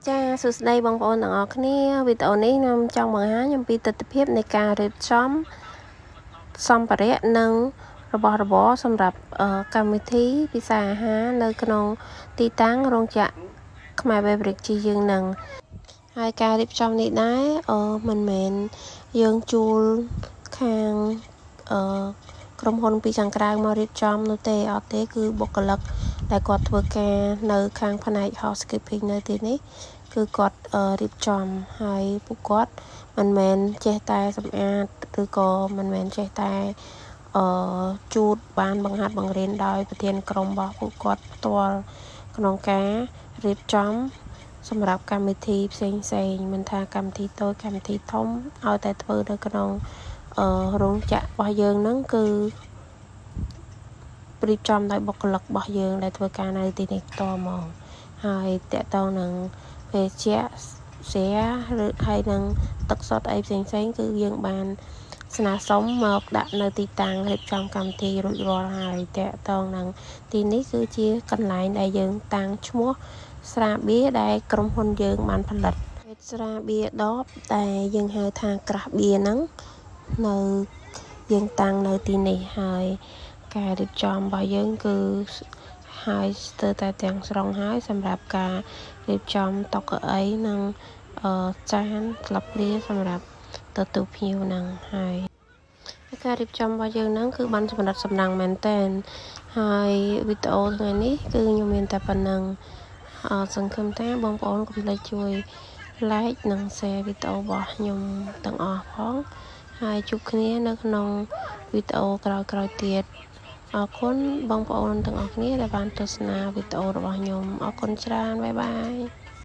ចាសួស្តីបងប្អូនទាំងអស់គ្នាវីដេអូនេះខ្ញុំចង់បង្ហាញអំពីទិដ្ឋភាពនៃការរៀបចំសម្ភារៈនិងរបស់របរសម្រាប់កម្មវិធីពិសាអាហារនៅក្នុងទីតាំងរោងចក្រខ្មែរ Beverage យើងនឹងហើយការរៀបចំនេះដែរមិនមែនយើងជួលខាងអឺក្រុមហ៊ុនពីខាងក្រៅមករៀបចំនោះទេអត់ទេគឺបុគ្គលិកដែលគាត់ធ្វើការនៅខាងផ្នែក housekeeping នៅទីនេះគឺគាត់រៀបចំហើយពួកគាត់មិនមែនចេះតែសម្អាតឬក៏មិនមែនចេះតែអឺជូតបានបង្ហាត់បង្រៀនដោយប្រធានក្រុមរបស់ពួកគាត់ផ្ទាល់ក្នុងការរៀបចំសម្រាប់កម្មវិធីផ្សេងផ្សេងមិនថាកម្មវិធីតូចកម្មវិធីធំឲ្យតែធ្វើនៅក្នុងអឺរោងចក្ររបស់យើងហ្នឹងគឺរៀបចំដោយបុគ្គលិករបស់យើងដែលធ្វើការនៅទីនេះផ្ទាល់ហ្មងហើយទាក់ទងនឹងភេសជ្ជៈស្រាឬហើយនឹងទឹកសុទ្ធអីផ្សេងផ្សេងគឺយើងបានស្នើសុំមកដាក់នៅទីតាំងរៀបចំកម្មវិធីរួចរាល់ហើយទាក់ទងនឹងទីនេះគឺជាកន្លែងដែលយើងតាំងឈ្មោះស្រាបៀរដែលក្រុមហ៊ុនយើងបានផលិតស្រាបៀរដបតែយើងហៅថាcraft beer ហ្នឹងនៅយើងតាំងនៅទីនេះហើយការរៀបចំរបស់យើងគឺហើយស្ទើរតែទាំងស្រុងហើយសម្រាប់ការរៀបចំតុកៅអីនិងចានស្លាបព្រាសម្រាប់ទទួលភ្ញៀវហ្នឹងហើយការរៀបចំរបស់យើងហ្នឹងគឺបានសម្រិតសម្រាំងមែនតែនហើយវីដេអូថ្ងៃនេះគឺខ្ញុំមានតែប៉ុណ្ណឹងសង្ឃឹមថាបងប្អូនកុំភ្លេចជួយ like និង share វីដេអូរបស់ខ្ញុំទាំងអស់ផងហើយជួបគ្នានៅក្នុងវីដេអូក្រោយៗទៀតអរគុណបងប្អូនទាំងអស់គ្នាដែលបានទស្សនាវីដេអូរបស់ខ្ញុំអរគុណច្រើន bye bye.